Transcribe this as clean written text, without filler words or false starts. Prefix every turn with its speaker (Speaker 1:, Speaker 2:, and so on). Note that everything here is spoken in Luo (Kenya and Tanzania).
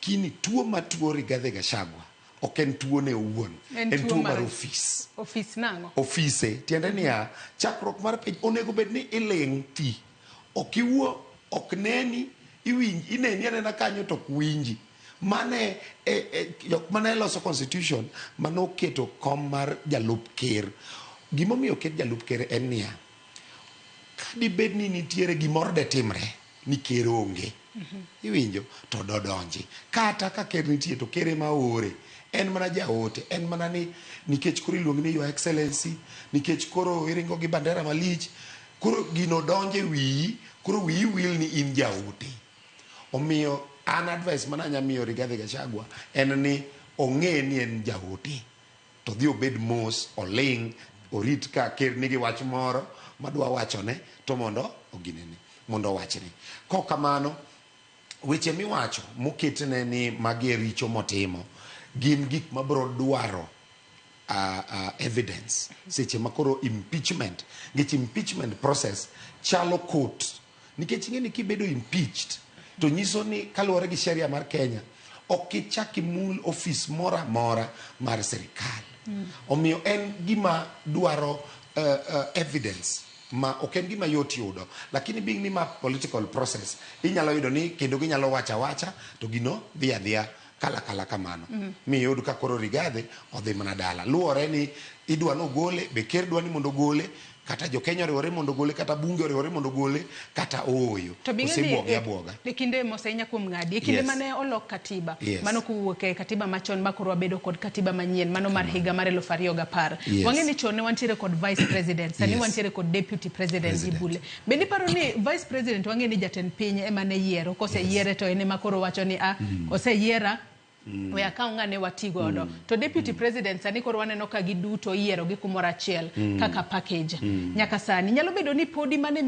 Speaker 1: Lakini tuo matuo Rigathi Gachagua ok en tuo ne owuon,
Speaker 2: En
Speaker 1: en
Speaker 2: tuo
Speaker 1: tuo mar
Speaker 2: mar-
Speaker 1: ofis.
Speaker 2: Ofis nang'o?
Speaker 1: Ofise tiende niya, chakruok mar piny onego bed ni iling' ti, ok iwuo, ok neni, iwinj, ineni anena kanyo to ok winji. Mane e, e, jok mane loso constitution manoketo kom mar jalup ker. Gimomiyo oket jalup ker en niya, kadibed ni nitiere gimoro de timre ni ker onge, iwinjo, to dodonji. Kata ka ker nitie to ker ema ore, en mana jaote, en mana ni nikech koro iluongi ni Your Excellency, nikech koro iringo gi bandera malich, koro gino donjo e wiyi, koro wiyi wil ni in jaote. Omiyo an advice mana anya miyo Rigathi Gachagua en ni ong'e ni en jaote, to dhi obed mos, oling', orit ka ker nigi wach moro madwa wachone to mondo oginene, mondo owachne. Kok kamano, weche miwacho moketne ni magi e richo motimo gin gik mabiro dwaro evidence seche ma koro impeachment, nikech impeachment process chalo court, nikech ing'e ni kibedo impeached to nyiso ni kaluwore gi sheria mar Kenya ok ichak imul ofis moro amora mar sirikal. Omiyo en gima dwaro evidence ma ok en gima yot yudo, lakini being ni ma political process, inyalo yudo ni kendo ginyalo wacho awacha to gino dhi adhiya kala kala kamano, miyud ka koro Rigathi odhi mana dala. Luwore ni idwa nogole, be ker dwa ni mondo ogole, kata jokenya oriwore mondo ogole, kata bunge oriwore mondo ogole, kata ooyo.
Speaker 2: To bing'e ni
Speaker 1: Osebwoge abwoga.
Speaker 2: E kinde moseinya kuom ng'adi, e kinde mane olok katiba, mano kowuok e katiba machon ma koro wabedo kod katiba manyien, mano mar higa mar 2010. Wang'e ni chon ne wantiere kod vice president, sani wantiere kod deputy president,
Speaker 1: President.
Speaker 2: Gibule. Bende iparo ni vice president, wang'e ni jatend piny ema ne yiero, koseyiere to en ema koro wacho ni a oseyiera, we akaw ng'ane wati godo. To deputy president sani koro waneno ka giduto iyiero gi kumoro achiel kaka package. Nyaka sani nyalo bedo ni podi mane.